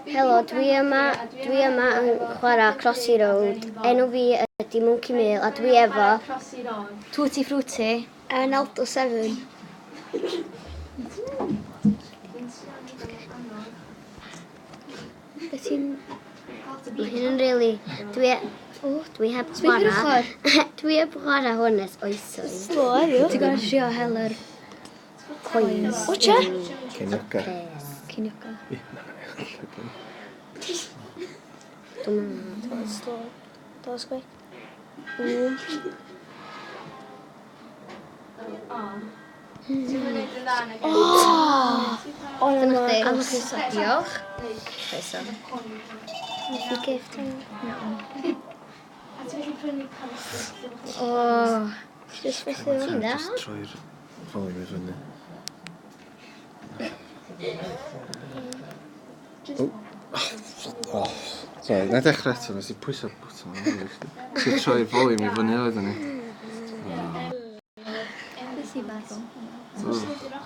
Helo, dwi yma, dwi yma yn chwarae Crossy Road. Enw fi ydy Monkey Mill a dwi efo Tutti Frutti. Yn Alto 7. Beth ti'n Mae hyn yn really. Dwi, o, dwi heb Sbia i'r chwarae. Dwi heb chwarae hwn ers oesoedd. Slow heddiw. Ti'n gorfod trio hel yr Coins. O, che? Ceiniogau. Pres. Ceiniogau. Dwi'n meddwl. Slow. Dos quick. O, Dyna chdi. A lwcus. Diolch. Croeso. Nes i gift hyn. O. Just fethu fo. Ti'n dda? Just troi'r volume i fyny. Oh. Oh. Sorry, na i dechrau eto, nes i pwyso'r bwtwm. Nes i troi'r volume i fyny oeddwn i. Nes i farw. Oh.